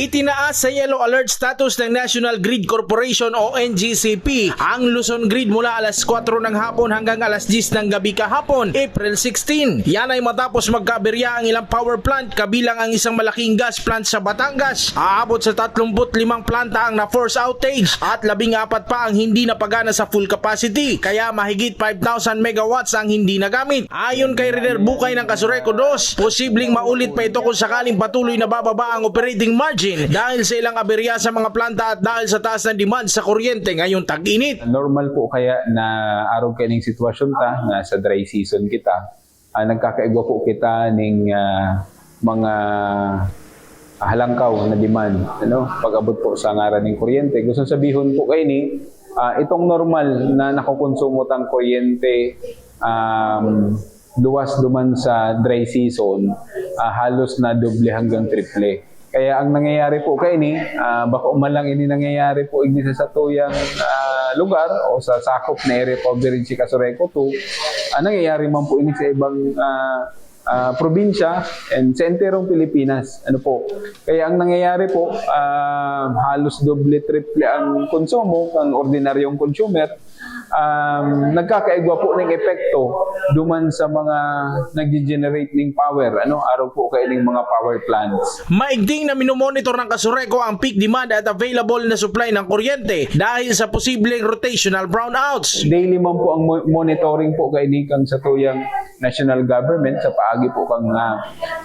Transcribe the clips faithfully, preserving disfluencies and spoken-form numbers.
Itinaas sa yellow alert status ng National Grid Corporation o N G C P ang Luzon Grid mula alas kwatro ng hapon hanggang alas diyes ng gabi kahapon, April sixteen. Yan ay matapos magkaaberya ang ilang power plant, kabilang ang isang malaking gas plant sa Batangas. Aabot sa tatlumpu't limang planta ang na-force outage at labing apat pa ang hindi napagana sa full capacity. Kaya mahigit five thousand megawatts ang hindi nagamit. Ayon kay Riner Bukay ng Casureco dos, posibleng maulit pa ito kung sakaling patuloy na bababa ang operating margin dahil sa ilang aberya sa mga planta at dahil sa taas na demand sa kuryente ngayong tag-init. Normal po kaya na arog kaining sitwasyon ta na sa dry season kita, ah, nagkakaigwa po kita ning, ah, mga halangkaw na demand, ano, pag-abot po sa ngaran ning kuryente. Gusto sabihon po kaini, ah, itong normal na nakokonsumo tang kuryente, um, luwas duman sa dry season, ah, halos na doble hanggang triple. Kaya ang nangyayari po kaini, ah, bako man lang ini nangyayari po igni sa satuyang, ah, lugar o sa sakop na area coverage si Casureco two, ah, nangyayari man po ini sa ibang, ah, ah, probinsya and sa enterong Pilipinas. Ano po? Kaya ang nangyayari po, ah, halos doble, triple ang konsumo ng ordinaryong consumer. Um, nagkakaigwa po ng epekto duman sa mga nagge-generate ng power, ano, arog po kaining mga power plants. Maigting na minomonitor ng Casureco ang peak demand at available na supply ng kuryente dahil sa posibleng rotational brownouts. Daily man po ang mo- monitoring po kaini kang satuyang national government sa paagi po kang, ah,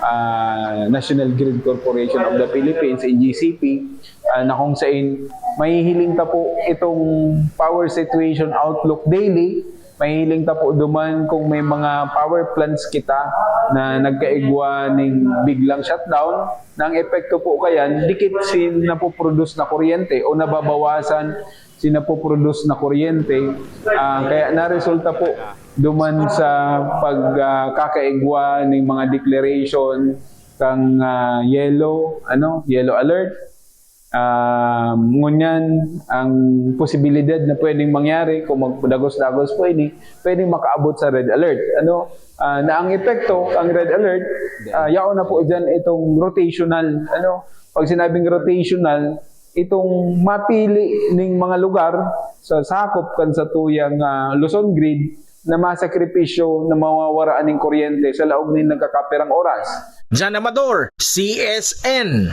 ah, National Grid Corporation of the Philippines, N G C P, ah, na kung sain mahihiling ta po itong power situation outlook daily. Mahihiling ta po duman kung may mga power plants kita na nagkaigwa ning biglang shutdown, na ang epekto po kayan, dikit si napoproduce na kuryente o nababawasan si napoproduce na kuryente. Ah, kaya naresulta po duman sa pagkakaigwa ning mga declaration kang, ah, yellow, ano, yellow alert. Ah, ngunyan, ang posibilidad na pwedeng mangyari kung magdagos-dagos po ini, pwedeng makaabot sa red alert. Ano? Ah, na ang epekto, ang red alert, ah, yaon na po dyan itong rotational. Ano? Pag sinabing rotational, itong mapili ning mga lugar sa sakop kan satuyang, ah, Luzon grid na masakripisyo na mawawaraan ning kuryente sa laog nin nagkakapirang oras. Jan Amador, C S N.